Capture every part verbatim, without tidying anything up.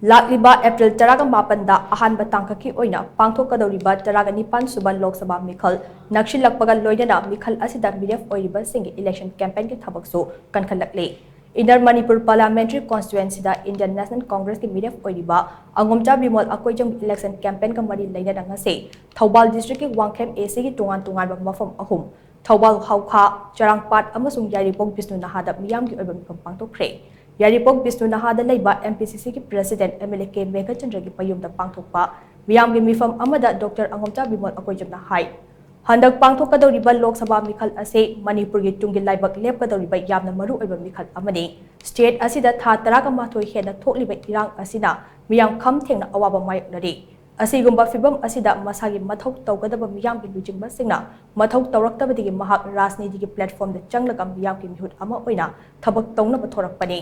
ꯂꯥꯛꯂꯤꯕ ꯑꯦꯄ꯭ꯔꯤꯜ ꯇꯔꯥꯒ ꯃꯥꯄꯟꯗ ꯑꯍꯥꯟꯕ ꯇꯥꯡꯀꯛꯀꯤ ꯑꯣꯏꯅ ꯄꯥꯡꯊꯣꯛꯀꯗꯧꯔꯤꯕ ꯇꯔꯥꯒ ꯅꯤꯄꯥꯟ ꯁꯨꯕ ꯂꯣꯛ ꯁꯚꯥ ꯃꯤꯈꯜ ꯅꯛꯁꯤꯜꯂꯛꯄꯒ ꯂꯣꯏꯅꯅ ꯃꯤꯈꯜ ꯑꯁꯤꯗ ꯃꯤꯔꯦꯞ ꯑꯣꯏꯔꯤꯕꯁꯤꯡꯒꯤ ꯏꯂꯦꯛꯁꯟ ꯀꯦꯝꯄꯦꯟꯒꯤ ꯊꯕꯛꯁꯨ ꯀꯟꯈꯠꯂꯛꯂꯤ꯫ ꯏꯟꯅꯔ ꯃꯅꯤꯄꯨꯔ ꯄꯥꯔꯂꯤꯌꯥꯃꯦꯟꯇꯔꯤ ꯀꯣꯟꯁꯇꯤꯇ꯭ꯋꯦꯟꯁꯤꯗ ꯏꯟꯗꯤꯌꯟ ꯅꯦꯁꯅꯦꯜ ꯀꯣꯡꯒ꯭ꯔꯦꯁꯀꯤ ꯃꯤꯔꯦꯞ ꯑꯣꯏꯔꯤꯕ ꯑꯉꯣꯝꯆꯥ ꯕꯤꯃꯣꯜ ꯑꯀꯣꯏꯖꯝ ꯏꯂꯦꯛꯁꯟ ꯀꯦꯝꯄꯦꯟꯒ ꯃꯔꯤ ꯂꯩꯅꯅ ꯉꯁꯤ ꯊꯧꯕꯥꯜ ꯗꯤꯁꯇ꯭ꯔꯤꯛꯀꯤ ꯋꯥꯡꯈꯦꯝ ꯑꯦ ꯁꯤꯒꯤ ꯇꯣꯉꯥꯟ ꯇꯣꯉꯥꯟꯕ ꯃꯐꯝ ꯑꯍꯨꯝ, ꯊꯧꯕꯥꯜ, ꯍꯧꯈꯥ, ꯆꯔꯥꯡꯄꯥꯠ ꯑꯃꯁꯨꯡ ꯌꯥꯏꯔꯤꯄꯣꯛ ꯕꯤꯁꯅꯨ ꯅꯍꯥꯗ ꯃꯤꯌꯥꯝꯒꯤ ꯑꯣꯏꯕ ꯃꯤꯐꯝ ꯄꯥꯡꯊꯣꯛꯈ꯭ꯔꯦ꯫ ꯌꯥꯏꯔꯤꯄꯣꯛ ꯕꯤꯁꯅꯨ ꯅꯍꯥꯗ ꯂꯩꯕ ꯑꯦꯝ ꯄꯤ ꯁꯤ ꯁꯤꯒꯤ president M L A K ꯃꯦꯘꯆꯟꯗ꯭ꯔꯒꯤ ꯃꯌꯨꯝꯗ ꯄꯥꯡꯊꯣꯛꯄ ꯃꯤꯌꯥꯝꯒꯤ ꯃꯤꯐꯝ ꯑꯃꯗ ꯗꯣꯛꯇꯔ ꯑꯉꯣꯝꯆꯥ ꯕꯤꯃꯣꯜ ꯑꯀꯣꯏꯖꯝꯅ ꯍꯥꯏ, ꯍꯟꯗꯛ ꯄꯥꯡꯊꯣꯛꯀꯗꯧꯔꯤꯕ ꯂꯣꯛ ꯁꯚꯥ ꯃꯤꯈꯜ ꯑꯁꯤ ꯃꯅꯤꯄꯨꯔꯒꯤ ꯇꯨꯡꯒꯤ ꯂꯥꯏꯕꯛ ꯂꯦꯞꯀꯗꯧꯔꯤꯕ ꯌꯥꯝꯅ ꯃꯔꯨ ꯑꯣꯏꯕ ꯃꯤꯈꯜ ꯑꯃꯅꯤ꯫ ꯁ꯭ꯇꯦꯠ ꯑꯁꯤꯗ ꯊꯥ ꯇꯔꯥꯒ ꯃꯥꯊꯣꯏ ꯍꯦꯟꯅ ꯊꯣꯛꯂꯤꯕ ꯏꯔꯥꯡ ꯑꯁꯤꯅ ꯃꯤꯌꯥꯝ ꯈꯝ ꯊꯦꯡꯅ ꯑꯋꯥꯕ ꯃꯥꯌꯣꯛꯅꯔꯤ꯫ ꯑꯁꯤꯒꯨꯝꯕ ꯐꯤꯚꯝ ꯑꯁꯤꯗ ꯃꯁꯥꯒꯤ ꯃꯊꯧ ꯇꯧꯒꯗꯕ ꯃꯤꯌꯥꯝꯒꯤ ꯂꯨꯆꯤꯡꯕꯁꯤꯡꯅ ꯃꯊꯧ ꯇꯧꯔꯛꯇꯕꯗꯒꯤ ꯃꯍꯥꯛ ꯔꯥꯖꯅꯤꯇꯤꯒꯤ ꯄ꯭ꯂꯦꯠꯐꯣꯔꯝꯗ ꯆꯪꯂꯒ ꯃꯤꯌꯥꯝꯒꯤ ꯃꯤꯍꯨꯠ ꯑꯃ ꯑꯣꯏꯅ ꯊꯕꯛ ꯇꯧꯅꯕ ꯊꯣꯔꯛꯄꯅꯤ꯫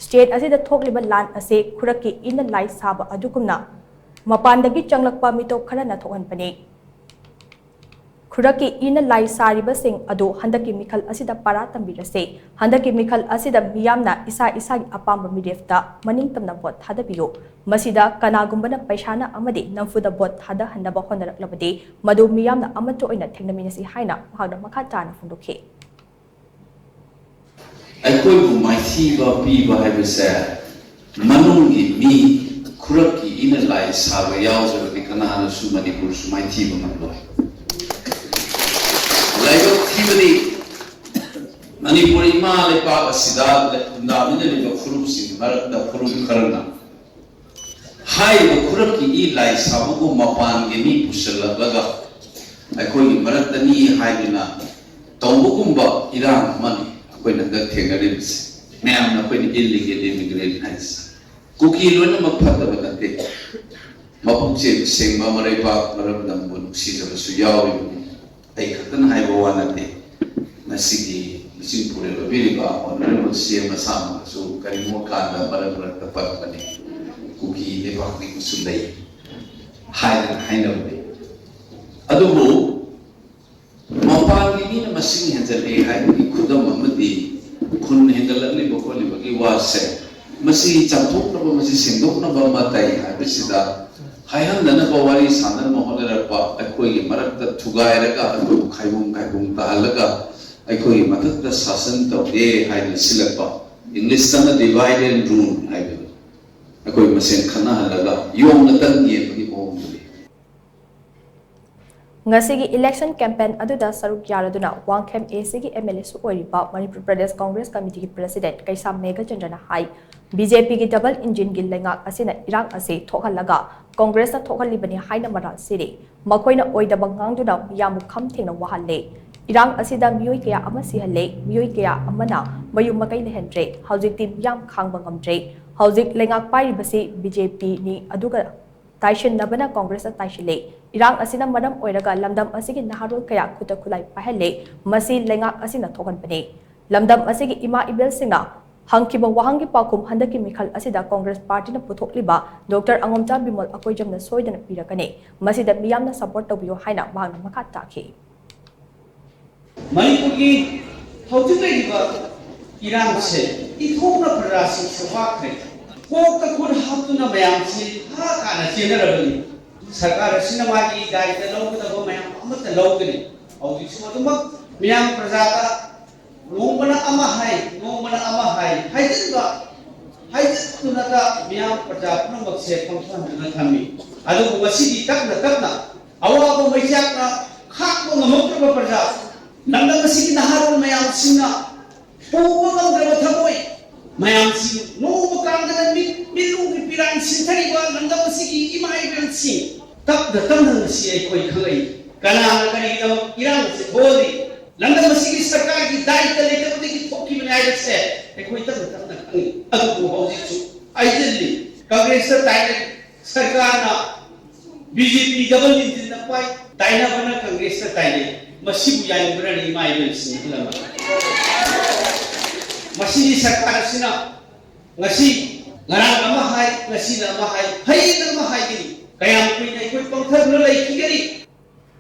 ꯁ꯭ꯇꯦꯠ ꯑꯁꯤꯗ ꯊꯣꯛꯂꯤꯕ ꯂꯥꯟ ꯑꯁꯤ ꯈꯨꯔꯛꯀꯤ ꯏꯅ ꯂꯥꯏ ꯁꯥꯕ ꯑꯗꯨꯒꯨꯝꯅ ꯃꯄꯥꯟꯗꯒꯤ ꯆꯪꯂꯛꯄ ꯃꯤꯇꯣꯞ ꯈꯔꯅ ꯊꯣꯛꯍꯟꯕꯅꯤ꯫ ꯈꯨꯔꯛꯀꯤ ꯏꯅ ꯂꯥꯏ ꯁꯥꯔꯤꯕꯁꯤꯡ ꯑꯗꯨ ꯍꯟꯗꯛꯀꯤ ꯃꯤꯈꯜ ꯑꯁꯤꯗ ꯄꯥꯔꯥ ꯇꯝꯕꯤꯔꯁꯤ꯫ ꯍꯟꯗꯛꯀꯤ ꯃꯤꯈꯜ ꯑꯁꯤꯗ ꯃꯤꯌꯥꯝꯅ ꯏꯁꯥ ꯏꯁꯥꯒꯤ ꯑꯄꯥꯝꯕ ꯃꯤꯔꯦꯞꯇ ꯃꯅꯤꯡ ꯇꯝꯅ ꯚꯣꯠ ꯊꯥꯗꯕꯤꯌꯨ꯫ ꯃꯁꯤꯗ ꯀꯅꯥꯒꯨꯝꯕꯅ ꯄꯩꯁꯥꯅ ꯑꯃꯗꯤ ꯅꯝꯐꯨꯗ ꯚꯣꯠ ꯊꯥꯗꯍꯟꯅꯕ ꯍꯣꯠꯅꯔꯛꯂꯕꯗꯤ ꯃꯗꯨ ꯃꯤꯌꯥꯝꯅ ꯑꯃꯠꯇ ꯑꯣꯏꯅ ꯊꯦꯡꯅꯃꯤꯟꯅꯁꯤ ꯍꯥꯏꯅ ꯃꯍꯥꯛꯅ ꯃꯈꯥ ꯇꯥꯅ ꯐꯣꯡꯗꯣꯛꯈꯤ꯫ ꯑꯩꯈꯣꯏꯕꯨ ꯃꯥꯏꯊꯤꯕ ꯄꯤꯕ ꯍꯥꯏꯕꯁꯦ ꯃꯅꯨꯡꯒꯤ ꯃꯤ, ꯈꯨꯔꯛꯀꯤ ꯏꯅ ꯂꯥꯏ ꯁꯥꯕ ꯌꯥꯎꯗ꯭ꯔꯕꯗꯤ ꯀꯅꯥꯅꯁꯨ ꯃꯅꯤꯄꯨꯔꯁꯨ ꯃꯥꯏꯊꯤꯕ ꯉꯝꯂꯣꯏ꯫ ꯂꯥꯏꯕꯛ ꯊꯤꯕꯗꯤ ꯃꯅꯤꯄꯨꯔ ꯏꯃꯥ ꯂꯩꯄꯥꯛ ꯑꯁꯤꯗ ꯈꯨꯟꯗꯥꯃꯤꯟꯅꯔꯤꯕ ꯐꯨꯔꯨꯞꯁꯤꯡꯒꯤ ꯃꯔꯛꯇ ꯐꯨꯔꯨꯞ ꯈꯔꯅ ꯍꯥꯏꯔꯤꯕ ꯈꯨꯔꯛꯀꯤ ꯏ ꯂꯥꯏ ꯁꯥꯕꯕꯨ ꯃꯄꯥꯟꯒꯤ ꯃꯤ ꯄꯨꯁꯤꯜꯂꯛꯂꯒ ꯑꯩꯈꯣꯏꯒꯤ ꯃꯔꯛꯇꯅꯤ ꯍꯥꯏꯗꯨꯅ ꯇꯧꯕꯒꯨꯝꯕ ꯏꯔꯥꯡ ꯑꯃꯅꯤ ꯑꯩꯈꯣꯏꯅ ꯍꯟꯗꯛ ꯊꯦꯡꯅꯔꯤꯕꯁꯦ꯫ ꯃꯌꯥꯝꯅ ꯑꯩꯈꯣꯏꯅ illegal immigrant ꯍꯥꯏꯁꯦ꯫ ꯀꯨꯀꯤ ꯂꯣꯏꯅꯃꯛ ꯐꯠꯇꯕ ꯅꯠꯇꯦ꯫ ꯃꯄꯨꯛꯆꯦꯜ ꯁꯦꯡꯕ, ꯃꯔꯩꯕꯥꯛ ꯃꯔꯝꯗꯝꯕꯨ ꯅꯨꯡꯁꯤꯖꯕꯁꯨ ꯌꯥꯎꯔꯤꯕꯅꯤ꯫ ꯑꯩ ꯈꯛꯇꯅ ꯍꯥꯏꯕ ꯋꯥ ꯅꯠꯇꯦ꯫ ꯉꯁꯤꯒꯤ ꯃꯤꯁꯤꯡ ꯄꯨꯔꯦꯜ ꯑꯣꯏꯕꯤꯔꯤꯕ Honourable ꯁꯤ ꯑꯦꯝ ꯃꯁꯥꯃꯛꯁꯨ ꯀꯔꯤꯒꯨꯝꯕ ꯀꯥꯟꯗ ꯃꯔꯛ ꯃꯔꯛꯇ ꯄꯟꯕꯅꯤ, ꯀꯨꯀꯤ ꯂꯩꯕꯥꯛꯅꯤꯁꯨ ꯂꯩ ꯍꯥꯏꯗꯅ ꯍꯥꯏꯅꯕꯅꯤ꯫ ꯑꯗꯨꯕꯨ ꯃꯄꯥꯟꯒꯤ ꯃꯤꯅ ꯃꯁꯤꯡ ꯍꯦꯟꯖꯜꯂꯦ ꯍꯥꯏꯕꯒꯤ ꯈꯨꯗꯝ ꯑꯃꯗꯤ ꯈꯨꯟ ꯍꯦꯟꯒꯠꯂꯛꯂꯤꯕ ꯈꯣꯠꯂꯤꯕꯒꯤ ꯋꯥꯁꯦ, ꯃꯁꯤ ꯃꯁꯤ ꯆꯥꯝꯊꯣꯛꯅꯕ, ꯃꯁꯤ ꯁꯦꯡꯗꯣꯛꯅꯕ ꯃꯇꯩ ꯍꯥꯏꯕꯁꯤꯗ ꯍꯥꯏꯍꯟꯗꯅꯕ ꯋꯥꯔꯤ ꯁꯥꯟꯅꯅꯕ ꯍꯣꯠꯅꯔꯛꯄ, ꯑꯩꯈꯣꯏꯒꯤ ꯃꯔꯛꯇ ꯊꯨꯒꯥꯏꯔꯒ, ꯑꯩꯈꯣꯏꯕꯨ ꯈꯥꯏꯕꯨꯡ ꯈꯥꯏꯕꯨꯡ ꯇꯥꯍꯜꯂꯒ, ꯑꯩꯈꯣꯏꯒꯤ ꯃꯊꯛꯇ ꯁꯥꯁꯟ ꯇꯧꯒꯦ ꯍꯥꯏꯗꯨꯅ ꯁꯤꯜꯂꯛꯄ, ꯏꯪꯂꯤꯁꯇꯅ divide and rule ꯍꯥꯏꯕꯗꯨ, ꯑꯩꯈꯣꯏ ꯃꯁꯦꯟ ꯈꯠꯅꯍꯜꯂꯒ ꯌꯣꯡꯅ ꯇꯟ ꯌꯦꯟꯕꯒꯤ ꯃꯑꯣꯡꯗꯨꯅꯤ꯫ ꯉꯁꯤꯒꯤ election campaign ꯑꯗꯨꯗ ꯁꯔꯨꯛ ꯌꯥꯔꯗꯨꯅ ꯋꯥꯡꯈꯦꯝ ACꯒꯤ MLAꯁꯨ ꯑꯣꯏꯔꯤꯕ ꯃꯅꯤꯄꯨꯔ ꯄ꯭ꯔꯗꯦꯁ ꯀꯣꯡꯒ꯭ꯔꯦꯁ ꯀꯃꯤꯇꯤꯒꯤ president ꯀꯩꯁꯥꯝ ꯃꯦꯘꯆꯟꯗ꯭ꯔꯅ ꯍꯥꯏ, BJPꯒꯤ double engineꯒꯤ ꯂꯩꯉꯥꯛ ꯑꯁꯤꯅ ꯏꯔꯥꯡ ꯑꯁꯤ ꯊꯣꯛꯍꯜꯂꯒ ꯀꯣꯡꯒ꯭ꯔꯦꯁꯅ ꯊꯣꯛꯍꯜꯂꯤꯕꯅꯤ ꯍꯥꯏꯅ ꯃꯔꯥꯜ ꯁꯤꯔꯤ꯫ ꯃꯈꯣꯏꯅ ꯑꯣꯏꯗꯕ ꯉꯥꯡꯗꯨꯅ ꯃꯤꯌꯥꯝꯕꯨ ꯈꯝ ꯊꯦꯡꯅ ꯋꯥꯍꯜꯂꯦ꯫ ꯏꯔꯥꯡ ꯑꯁꯤꯗ ꯃꯤꯑꯣꯏ ꯀꯌꯥ ꯑꯃ ꯁꯤꯍꯜꯂꯦ, ꯃꯤꯑꯣꯏ ꯀꯌꯥ ꯑꯃꯅ ꯃꯌꯨꯝ ꯃꯀꯩ ꯂꯩꯍꯟꯗ꯭ꯔꯦ꯫ ꯍꯧꯖꯤꯛꯇꯤ ꯃꯤꯌꯥꯝ ꯈꯥꯡꯕ ꯉꯝꯗ꯭ꯔꯦ꯫ ꯍꯧꯖꯤꯛ ꯂꯩꯉꯥꯛ ꯄꯥꯏꯔꯤꯕꯁꯤ BJPꯅꯤ, ꯑꯗꯨꯒ ꯇꯥꯏꯁꯤꯟꯅꯕꯅ ꯀꯣꯡꯒ꯭ꯔꯦꯁꯇ ꯇꯥꯏꯁꯤꯜꯂꯦ꯫ ꯏꯔꯥꯡ ꯑꯁꯤꯅ ꯃꯔꯝ ꯑꯣꯏꯔꯒ ꯂꯝꯗꯝ ꯑꯁꯤꯒꯤ ꯅꯍꯥꯔꯣꯜ ꯀꯌꯥ ꯈꯨꯠꯇ ꯈꯨꯠꯂꯥꯏ ꯄꯥꯏꯍꯜꯂꯦ꯫ ꯃꯁꯤ ꯂꯩꯉꯥꯛ ꯑꯁꯤꯅ ꯊꯣꯛꯍꯟꯕꯅꯤ꯫ ꯂꯝꯗꯝ ꯑꯁꯤꯒꯤ ꯏꯃꯥ ꯏꯕꯦꯜꯁꯤꯡꯅ ꯍꯪꯈꯤꯕ ꯋꯥꯍꯪꯒꯤ ꯄꯥꯎꯈꯨꯝ ꯍꯟꯗꯛꯀꯤ ꯃꯤꯈꯜ ꯑꯁꯤꯗ ꯀꯣꯡꯒ꯭ꯔꯦꯁ ꯄꯥꯔꯇꯤꯅ ꯄꯨꯊꯣꯛꯂꯤꯕ ꯗꯣꯛꯇꯔ ꯑꯉꯣꯝꯆꯥ ꯕꯤꯃꯣꯜ ꯑꯀꯣꯏꯖꯝꯅ ꯁꯣꯏꯗꯅ ꯄꯤꯔꯛꯀꯅꯤ꯫ ꯃꯁꯤꯗ ꯃꯤꯌꯥꯝꯅ support ꯇꯧꯕꯤꯌꯨ ꯍꯥꯏꯅ ꯃꯍꯥꯛꯅ ꯃꯈꯥ ꯇꯥꯈꯤ꯫ ꯃꯅꯤꯄꯨꯔꯒꯤ ꯍꯧꯖꯤꯛ ꯂꯩꯔꯤꯕ ꯏꯔꯥꯡꯁꯦ ꯏꯟꯊꯣꯛꯅ ꯄ꯭ꯔꯖꯥꯁꯤꯡꯁꯦ ꯋꯥꯈ꯭ꯔꯦ꯫ ꯀꯣꯛꯇ ꯈꯨꯠ ꯍꯥꯞꯇꯨꯅ ꯃꯌꯥꯝꯁꯤ ꯍꯥ ꯇꯥꯅ ꯆꯦꯟꯅꯔꯕꯅꯤ꯫ ꯁꯔꯀꯥꯔ ꯑꯁꯤꯅ ꯃꯥꯒꯤ ꯗꯥꯏꯇ ꯂꯧꯒꯗꯕ ꯃꯌꯥꯝ ꯑꯃꯠꯇ ꯂꯧꯒꯅꯤ꯫ ꯍꯧꯖꯤꯛꯁꯨ ꯑꯗꯨꯃꯛ ꯃꯤꯌꯥꯝ ꯄ꯭ꯔꯖꯥꯗ ꯅꯣꯡꯃꯅ ꯑꯃ ꯍꯥꯏ, ꯅꯣꯡꯃꯅ ꯑꯃ ꯍꯥꯏ, ꯍꯥꯏꯖꯤꯟꯕ, ꯍꯥꯏꯖꯤꯟꯗꯨꯅꯇ ꯃꯤꯌꯥꯝ ꯄ꯭ꯔꯖꯥ ꯄꯨꯝꯅꯃꯛꯁꯦ ꯄꯪꯊꯍꯟꯗꯨꯅ ꯊꯝꯃꯤ꯫ ꯑꯗꯨꯕꯨ ꯉꯁꯤꯗꯤ ꯇꯞꯅ ꯇꯞꯅ ꯑꯋꯥꯕ ꯃꯩꯆꯥꯛꯅ ꯈꯥꯡꯕ ꯉꯝꯃꯛꯇ꯭ꯔꯕ ꯄ꯭ꯔꯖꯥ, ꯂꯝꯗꯝ ꯑꯁꯤꯒꯤ ꯅꯍꯥꯔꯣꯜ ꯃꯌꯥꯝꯁꯤꯡꯅ ꯄꯨꯕ ꯉꯝꯗ꯭ꯔꯕ ꯊꯃꯣꯏ ꯃꯌꯥꯝꯁꯤ, ꯅꯣꯡꯃ ꯀꯥꯡꯗꯅ ꯃꯤꯠ, ꯃꯤꯠꯂꯨꯒꯤ ꯄꯤꯔꯥꯡ ꯁꯤꯟꯊꯔꯤꯕ ꯂꯝꯗꯝ ꯑꯁꯤꯒꯤ ꯏꯃꯥ ꯏꯕꯦꯜꯁꯤꯡ, ꯇꯞꯅ ꯇꯞꯅ ꯉꯁꯤ ꯑꯩꯈꯣꯏ ꯈꯪꯂꯛꯏ꯫ ꯀꯅꯥꯅ ꯀꯔꯤꯒꯤꯗꯃꯛ ꯏꯔꯥꯡ ꯑꯁꯤ ꯊꯣꯛꯍꯜꯂꯤ? ꯂꯝꯗꯝ ꯑꯁꯤꯒꯤ ꯁꯔꯀꯥꯔꯒꯤ ꯗꯥꯏꯇ ꯂꯩꯇꯕꯗꯒꯤ ꯊꯣꯛꯈꯤꯕꯅꯤ ꯍꯥꯏꯕꯁꯦ ꯑꯩꯈꯣꯏ ꯇꯞꯅ ꯇꯞꯅ ꯈꯪꯏ꯫ ꯑꯗꯨꯕꯨ ꯍꯧꯖꯤꯛꯁꯨ ꯍꯥꯏꯖꯤꯜꯂꯤ, ꯀꯪꯒ꯭ꯔꯦꯁꯇ ꯇꯥꯏꯅꯔꯤ꯫ ꯁꯔꯀꯥꯔꯅ BJP double engineꯅ ꯄꯥꯏ, ꯇꯥꯏꯅꯕꯅ ꯀꯪꯒ꯭ꯔꯦꯁꯇ ꯇꯥꯏꯅꯩ꯫ ꯃꯁꯤꯕꯨ ꯌꯥꯅꯤꯡꯕ꯭ꯔꯅꯤ ꯏꯃꯥ ꯏꯕꯦꯜꯁꯤꯡ ꯑꯍꯜ ꯂꯃꯟ? ꯃꯁꯤꯒꯤ ꯁꯔꯀꯥꯔ ꯑꯁꯤꯅ ꯉꯁꯤ, ꯉꯔꯥꯡ ꯑꯃ ꯍꯥꯏ, ꯉꯁꯤꯅ ꯑꯃ ꯍꯥꯏ, ꯍꯌꯦꯡꯅ ꯑꯃ ꯍꯥꯏꯒꯅꯤ꯫ ꯀꯌꯥꯝ ꯀꯨꯏꯅ ꯑꯩꯈꯣꯏ ꯄꯪꯊꯗꯨꯅ ꯂꯩꯈꯤꯒꯅꯤ?